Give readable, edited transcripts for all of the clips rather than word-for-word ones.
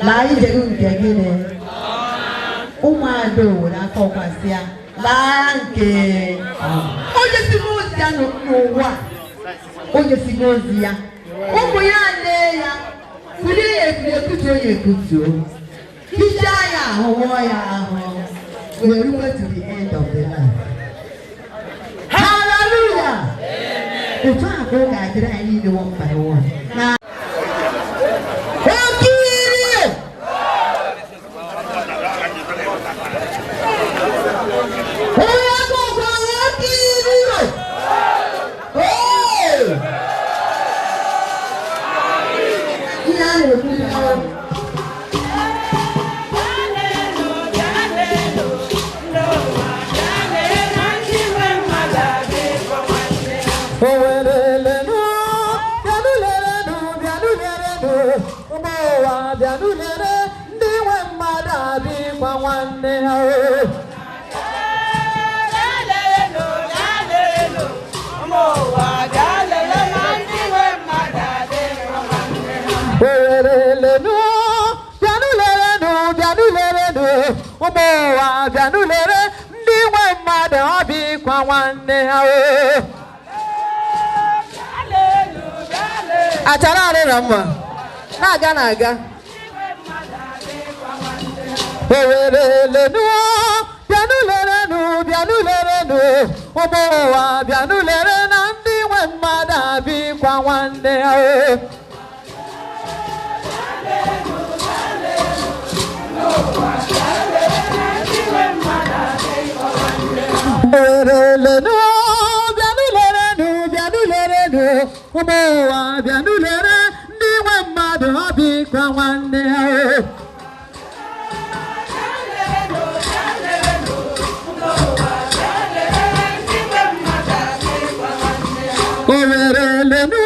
Laa ije gị nke gịnị? Ụmụada were aka ọkwasị ya laa nke o jesigo ozi ya n'ụwa, o jesigo ozi ya. Ụmụ ya lee ya, kulie ya ekulie, kutuo ya ekutuo, hichaa ya ahụ, wụọ ya ahụ, wee rukwe to the end of the life. Hallelujah! Otu a ka ọ ga-adịrị anyị niile, one by one. Na Okiri! Onye akụkọ Okiri! Ee! Ihe a na-ekwu bụ Owerelenu, bịanụ lerenụ, bịanụ lerenụ, ụmụ ụwa, bịanụ lere ndị nwe mmadụ abịkwa nwanne ha o. Owerelenu, bịanụ lerenụ, bịanụ lerenụ, ụmụ ụwa, bịanụ lere ndị nwe mmadụ abịkwa nwanne ha o. Achara arịrọ mma na-aga na-aga. Owerelenu, bịanụ lerenụ, bịanụ lerenụ, ụmụ ụwa, bịanụ lere na ndị nwe mmadụ abịkwa nwanne ha o. Owerelenu, bịanụ lerenụ, bịanụ lerenụ, ụmụ ụwa, bịanụ lere ndị nwe mmadụ abịkwa nwanne ha o. Owerelenu,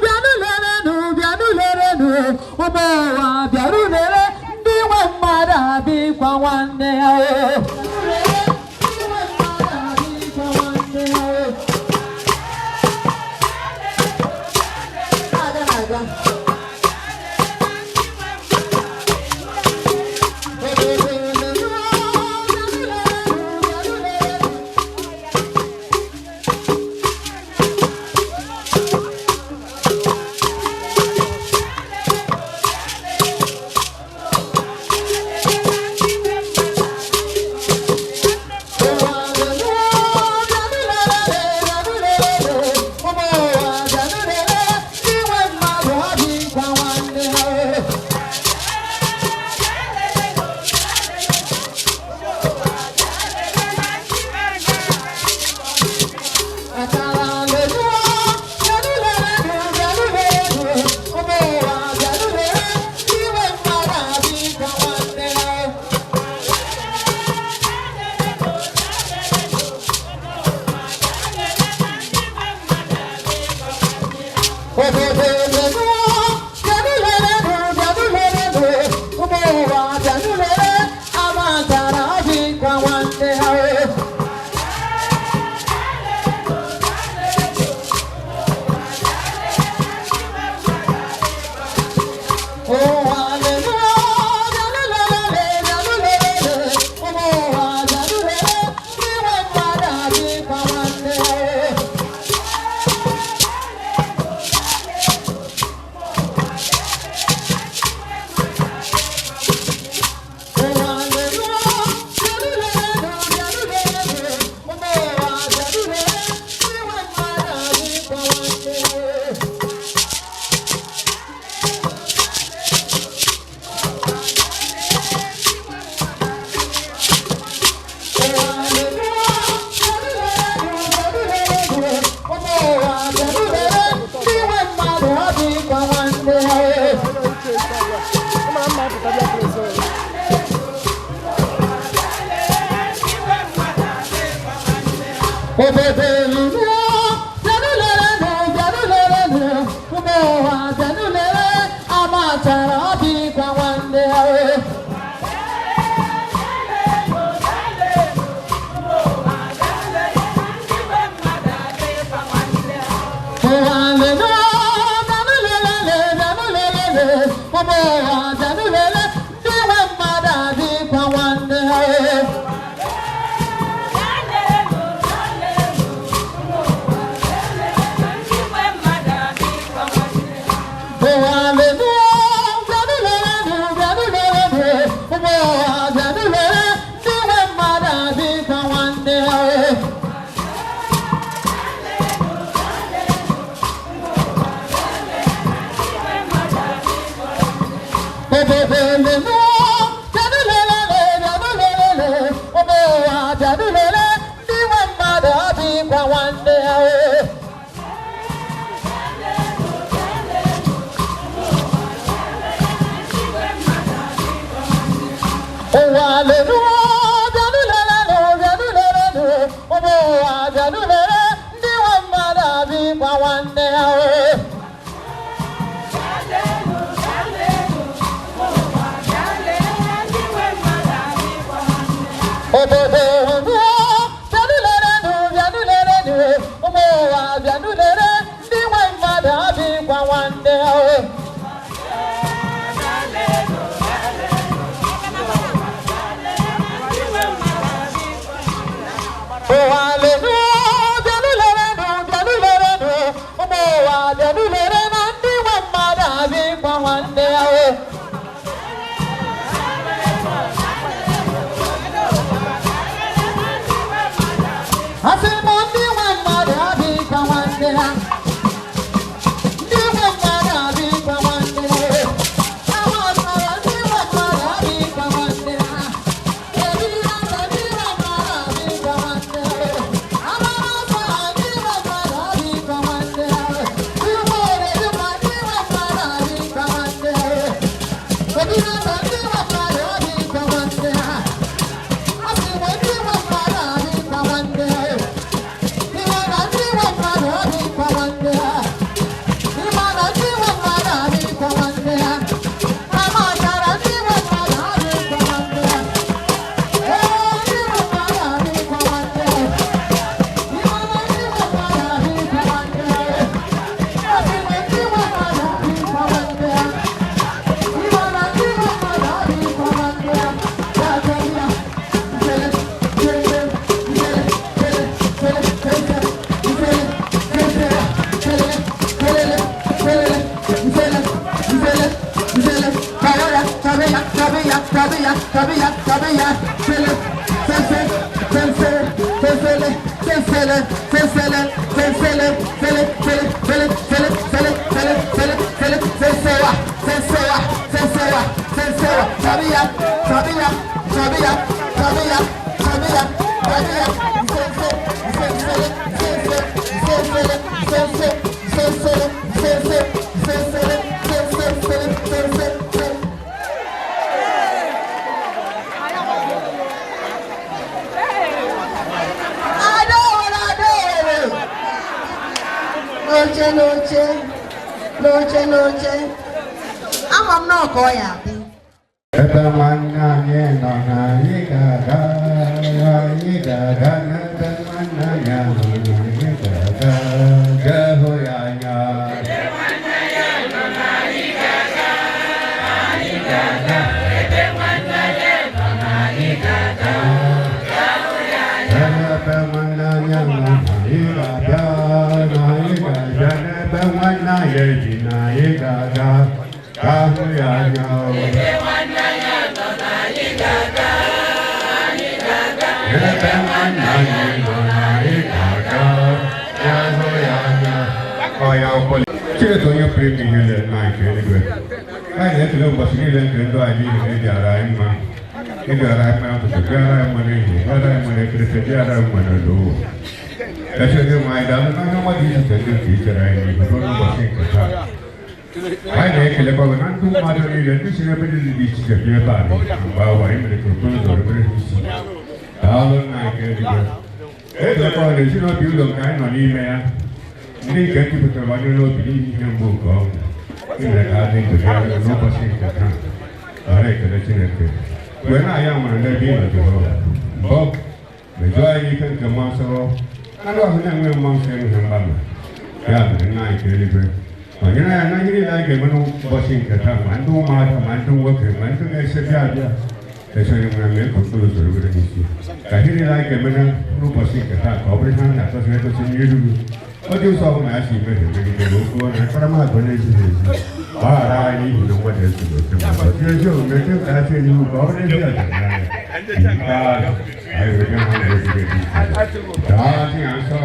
bịanụ lerenụ, bịanụ lerenụ, ụmụ ụwa, bịanụ lere ndị nwe mmadụ abịkwa nwanne ha o. Ndị nwe mmadụ abịkwa nwanne ha o. Na-aga na-aga. Owerelenu, bịanụ lerenụ, bịanụ lerenụ. Obodo. Lenu, bịanụ lelele, bịanụ lelele, ụmụ ụwa bịanụ lele, ndị nwe mmadụ adịghịkwa nwanne ya o. Ụwa lenu, bịanụ lelele, bịanụ lelele, ụmụ ụwa bịanụ lele, ndị nwe mmadụ adịghịkwa nwanne ya o. Obodo ruo, bịanụ lerenụ, bịanụ lerenụ, ụmụ ụwa bịanụ lere, ndị nwe mmadụ adịghịkwa nwanne ya o. Ụwa lenu, bịanụ lerenụ, bịanụ lerenụ, ụmụ ụwa bịanụ lere na ndị nwe mmadụ adịghịkwa nwanne ya o. Asị m ndị nwe mmadụ adịghịkwa nwanne ha. Ndị nwe mmadụ adịghịkwa nwanne ha. Awa ọzara ndị nwe mmadụ adịghịkwa nwanne ha. Eriri aka ndị nwe mmadụ adịghịkwa nwanne ha. Amara ọsọ ndị nwe mmadụ adịghịkwa nwanne ha. Igwe oriri ndị nwe mmadụ adịghịkwa nwanne ha. Eriri aka ndị nwe mmadụ adịghịkwa nwanne ha. Asị m ndị nwe mmadụ adịghịkwa nwanne ha. Ịma na ndị nwe mmadụ adịghịkwa nwanne ha. Ịma na ndị nwe mmadụ adịghịkwa nwanne ha. Ama ọchara ndị nwe mmadụ adịghịkwa nwanne ha. Ee, ndị nwe mmadụ adịghịkwa nwanne ha. Ịma na ndị nwe mmadụ adịghịkwa nwanne ha. Asị m ndị nwe mmadụ adịghịkwa nwanne ha. Ịma na ndị nwe mmadụ adịghịkwa nwanne ha. Ya ya. Sabia, sabia, sabia, sabia, sabia, Adaora, Adaora. N'oche n'oche n'oche n'oche, ama m na ọkọ ya adị. Ebe nwanne anyị nọ na anyị ga-aga, anyị ga-aga n'ebe nwanne anyị nọ na anyị ga-aga, jee hụ ya anya. Ebe nwanne anyị nọ na anyị ga-abịa, na anyị ga-abịa n'ebe nwanne anyị bi na anyị ga-aga, gaa hụ ya anya. Ebe nwanne anyị nọ na anyị ga-aga, ya hụ ya anya. Ọ ya ụkpọli. Chineke onye pụrụ ime ihe niile, nna nke eluigwe. Anyị na-ekele ụbọchị niile nke ndụ anyị n'ihi na ị dịara anyị mma. Ị dịara anyị mma n'ụtụtụ, dịara anyị mma n'ehihie, dịara anyị mma n'ekerese, dịara anyị mma n'ụlọ ụwa. Esi onye nwe anyị, daalụ n'ahịa ọma dị iche iche ndị nke i chere anyị n'ihu ruo n'ụbọchị nke taa. Anyị na-ekelekwa gị na ndị mmadụ niile ndị si n'ebe niile dị iche iche bịa ebe a mgbe awa anyị mere ka okporo ụzọ rubere ha isi. Daalụ nna nke eluigwe. Ekelekwa na ezinụlọ ụlọ nke anyị nọ n'ime ya, ndị nke jupụtara banye n'obi n'ihi ihe mgbu nke ọnwụ. Ime ka ha dị ndụ bịa n'ụbọchị nke taa. Ghara ekele Chineke. Mgbe na-aya nwere n'ebe ị nọ Jehova. Mbọ, mejuo anyị ike nke mmụọ nsọ. Anụ ahụ na-enweghị mmụọ nsọ enweghị mgbanwe. Ya mere nna anyị nke eluigwe, nọnyere ya na ihe niile anyị ga-eme n'ụbọchị nke taa, ma ndị ụmụada, ma ndị nwoke, ma ndị na-ese bịa abịa. Esonye nwere mee ka okporo ụzọ rubere n'isi. Ka ihe niile anyị ga-eme n'ụbọchị nke taa ka ọ bụrụ ihe a na-atọsi egosi n'iru gị. Ọ dị ụzọ ọbụla ya si mehie megide gị, okwu na akparamagwa na-ezighị ezi. Gbaghara anyị n'ihi na mmadụ ezughị oke, ma gọzie ezi omume nke kasị n'ihu ka ọ bụrụ ezi ọdịnaya. N'ikpeazụ, anyị wee nye ha na-ezighị ezi. Daa dị ya nsọ,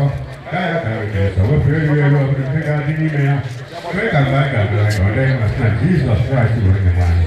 gaa ya ka ya nsọ, wepụ elu elu ọbụla nke ga-adị n'ime ya. Mee ka mgbe anyị ga-abịa ka ọ dịghị mmasị na Jizọs Kraịst bụ onye nwe anyị.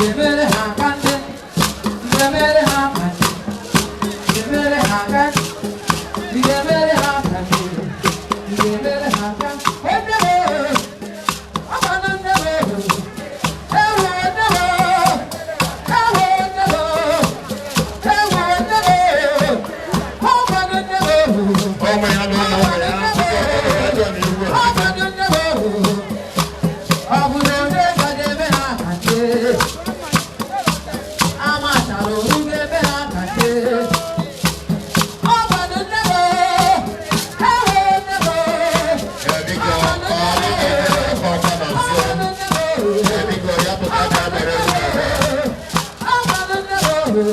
Ga-emere ha ka ndị, ga-emere ha ka ndị, ga-emere ha ka ndị, ga-emere ha ka ndị, ga-emere ha ka ndị. Ọkwanụ nne m, ewo nne m, ewo nne m, ewo nne m, ọkwanụ nne m. Ọmọ ya n'ụlọ ụlọ ya, ọjọọ n'ihu a. Ọkwanụ nne m, ọ bụ na onye ga-eme ha ka ndị amachara oru ga-eme ha ka ndị. Ọkwanụ nne m, ewo nne m. Ee, biko, ọ bụ ọkwa na nso. Ee, biko, ya pụta ka a mere egwu n'ọgbọ. Ọ bụrụ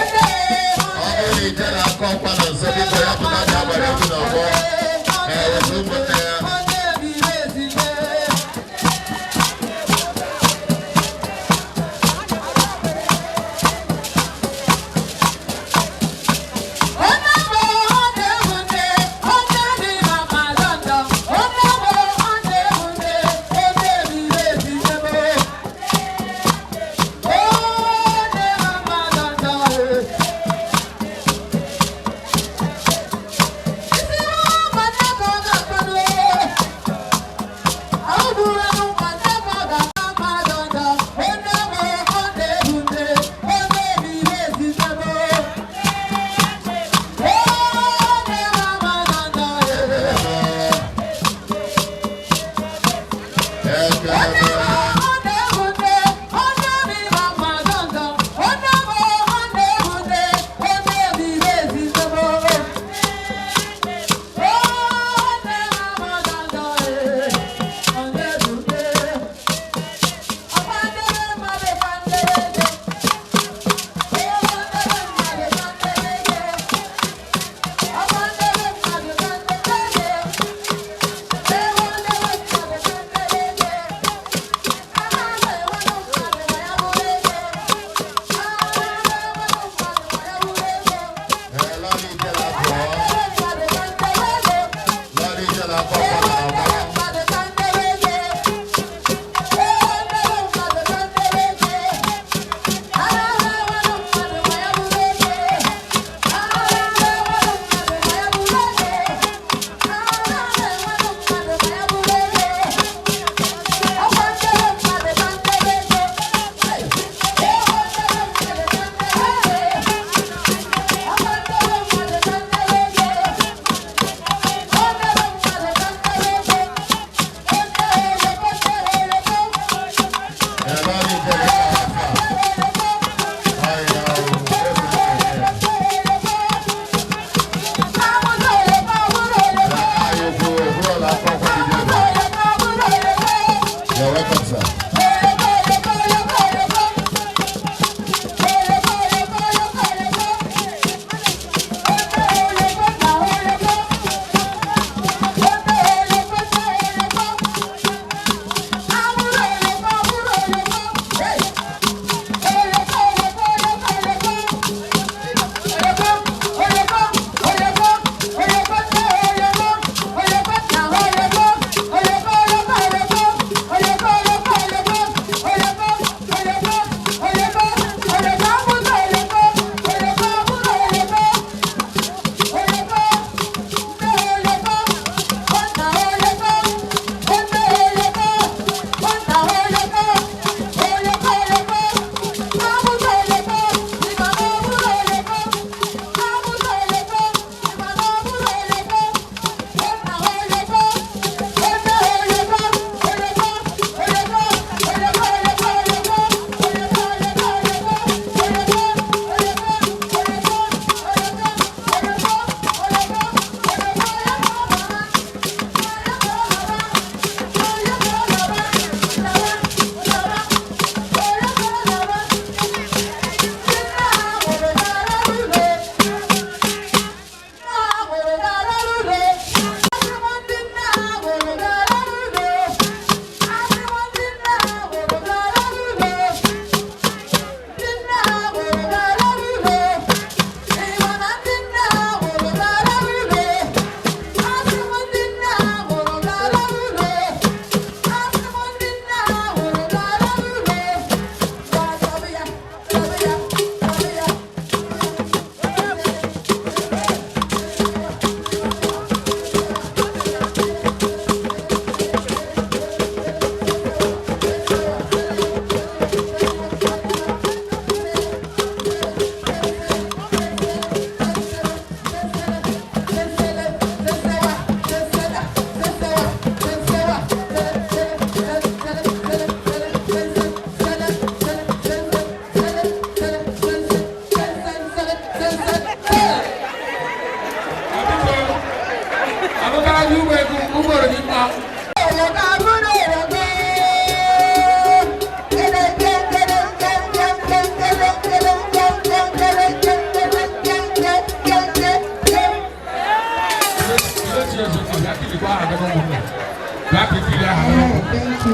na ije na-akọ ọkwa na nso, biko, ya pụta ka a mere egwu n'ọgbọ. Ee, weta ụmụnne ya.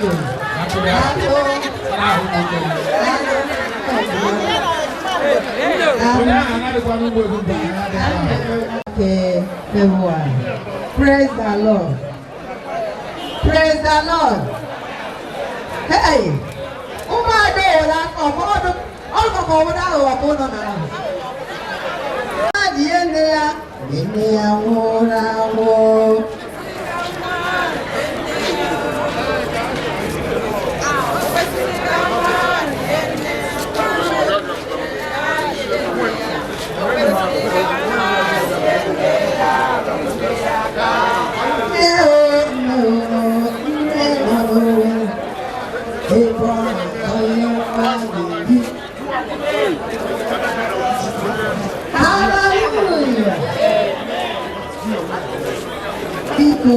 you. Daalụ. Daalụ. Okay, February. Praise the Lord. Praise the Lord. Hey, ụmụada ewere aka ọmọdụ ọgọgọ obodo ahụ ọkụ nọ na ahụ. Mmadụ ihe nne ya, nne ya nwụrụ anwụ. Nne o, nne o, nne nọ n'ụwa. Ebe ọ na-atọ ihe mmadụ bi. Hallelujah. Biko,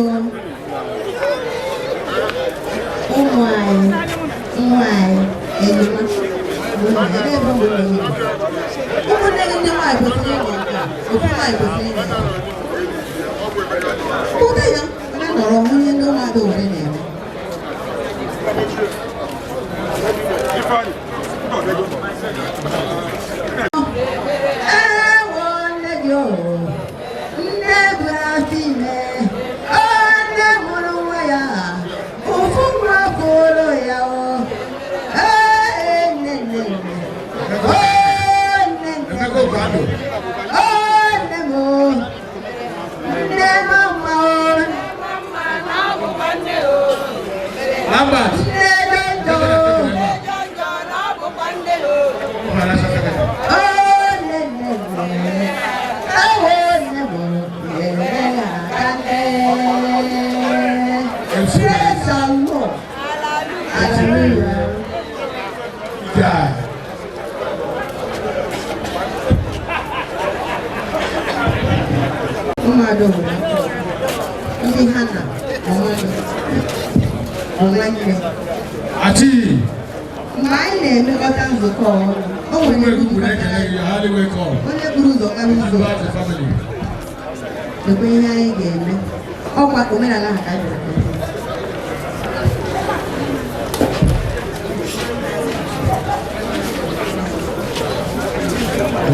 ụmụ anyị, nwa anyị, ejima, ụmụnne ebe ebe ụmụnne gị nọ. Ụmụnne gị ndị nwaanyị kwesịrị ịnọ nke a, ofu nwaanyị kwesịrị ịnọ nke a. Ụdị ya, onye nọrọ hụ ihe ndị ụmụada were na-eme. Ewo nne gị o, nne bụ afọ ime, o nne mụrụ nwa ya, ụfụ nwa fụrụ ya o. Ee, nne nne nne, o nne nne, o nne m o, nne mama o, Lambert. Nne donjo o. O nne nne nne, ewo nne m o, nyere ya aka nne. Praise the Lord. Hallelujah. Yeah. Ụmụada obodo afọ ndị ha na ọnwanne. Achi. Mgbe anyị na-emekọta nzukọ ọnụ, o Ụmụ nwere egwu na-ekele gị, highly welcome. Onye buru ụzọ kara ụzọ Love the family. Lekwa ihe anyị ga-eme. Ọkwa omenala ha ka anyị bịara kọta.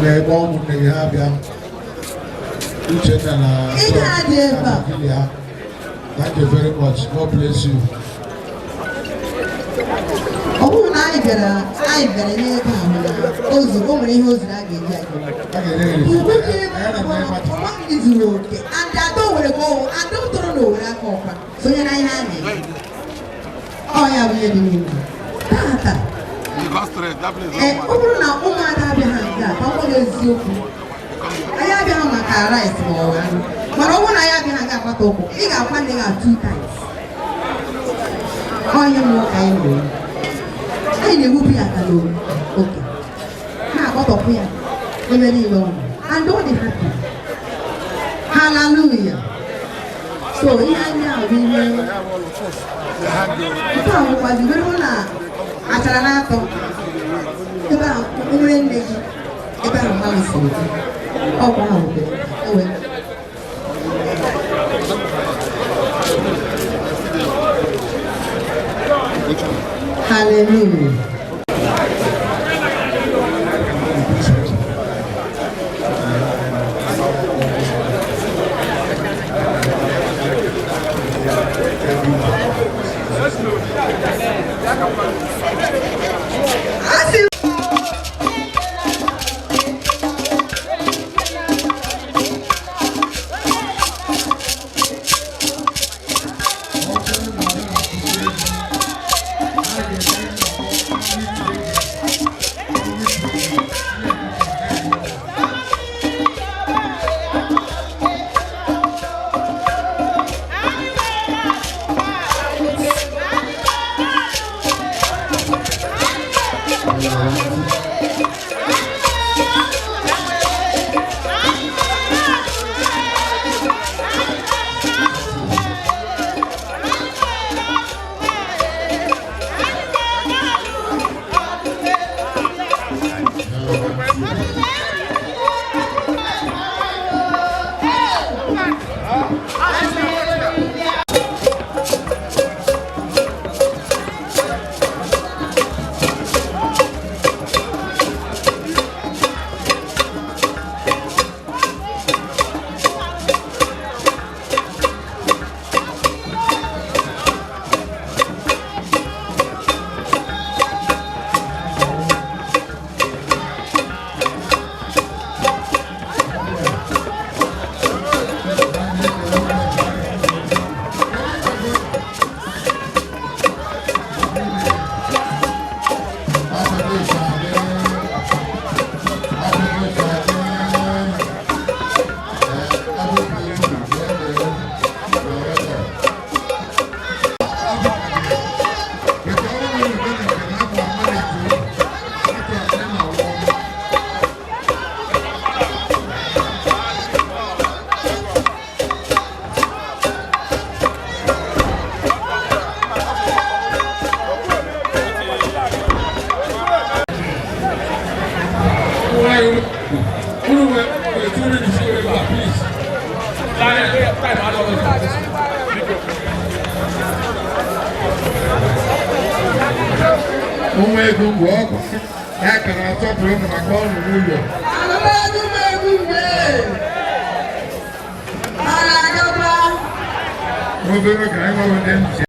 Na-ebe ụmụnne gị ha bịa, Uchenna na Ị ga-adị ebe a. Julia. Thank you very much. God bless you. Ọ bụrụ na anyị bịara nye ego ahụ na o zuru, o nwere ihe o zuru a ga-eji aga. A ga-enye gị Ugwu receipt. ka Anyị na eme party. ọma zuru oke and ada Owere ka ọwụ ada toro na Owere aka ọkwa sonye na ihe a na-eme. Ọ ya bụ ihe dị n'ugwu tata. Ee, ọ bụrụ na ụmụada abịaghị nke a, ka ọ gwa gị eziokwu, anyị abịaghị maka rice ma ọ bụ anụ, mana ọ bụrụ na anyị abịaghị aga agbata ụkwụ, ị ga-akwa nne gị two times. Ọ ihe mmụọ ka anyị na-eme. Anyị na-egbupụ ya aka n'oke, na-agbakọpụ ya ebe niile ọ nọ, and ọ dị happy. Hallelujah. So ihe anyị a bụ ihe nke a bụkwazi were hụ na achara na-atọ ebe a nwere nne gị, ebe ahụ mmadụ siri gị ọgwụ ahụ bere ewe. Hallelujah. Asị. Ụmụ ego mgbe ọkụ ya ka na-asọpụrụ ụmụ maka ọnụ n'ụlọ. Obere oge anyị nwere ndị nche.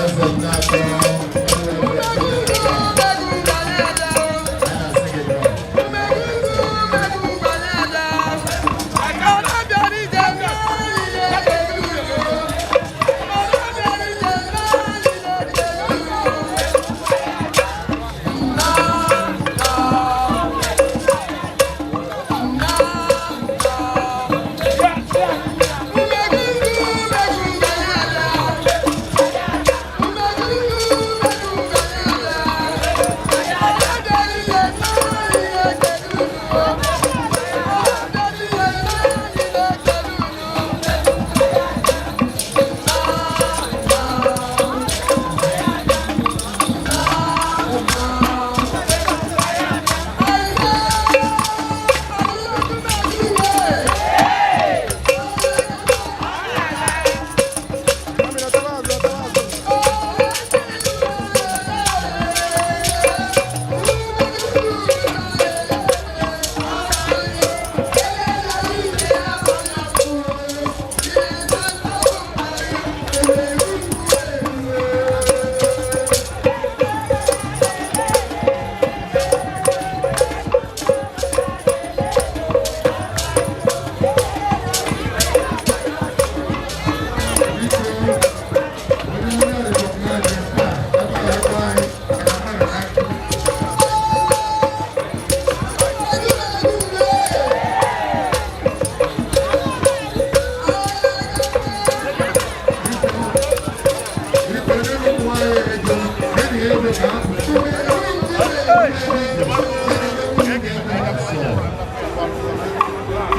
Eze Nnatọ,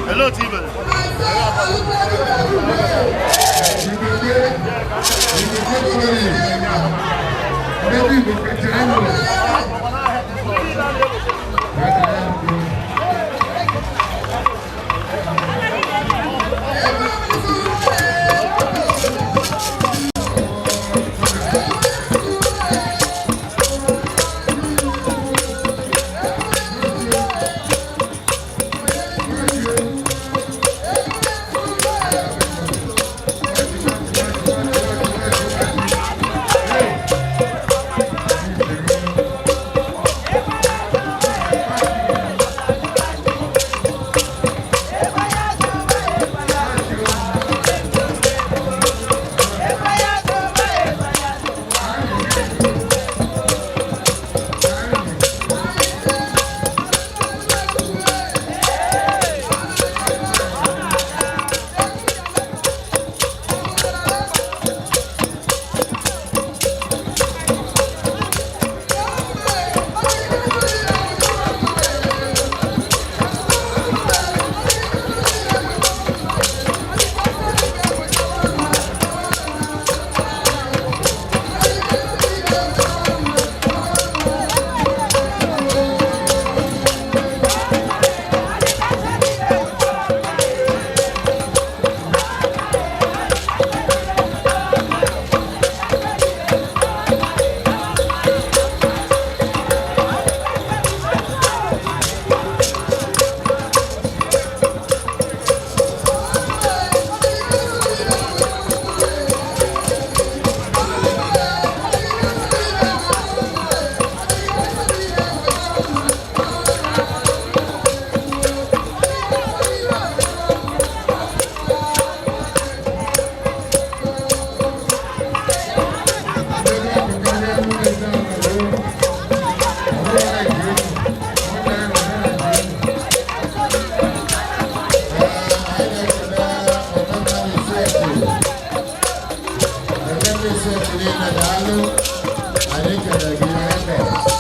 Hello, T-Man. Thank Ndị isi niile, daalụ. Anyị kere gị ọgọ.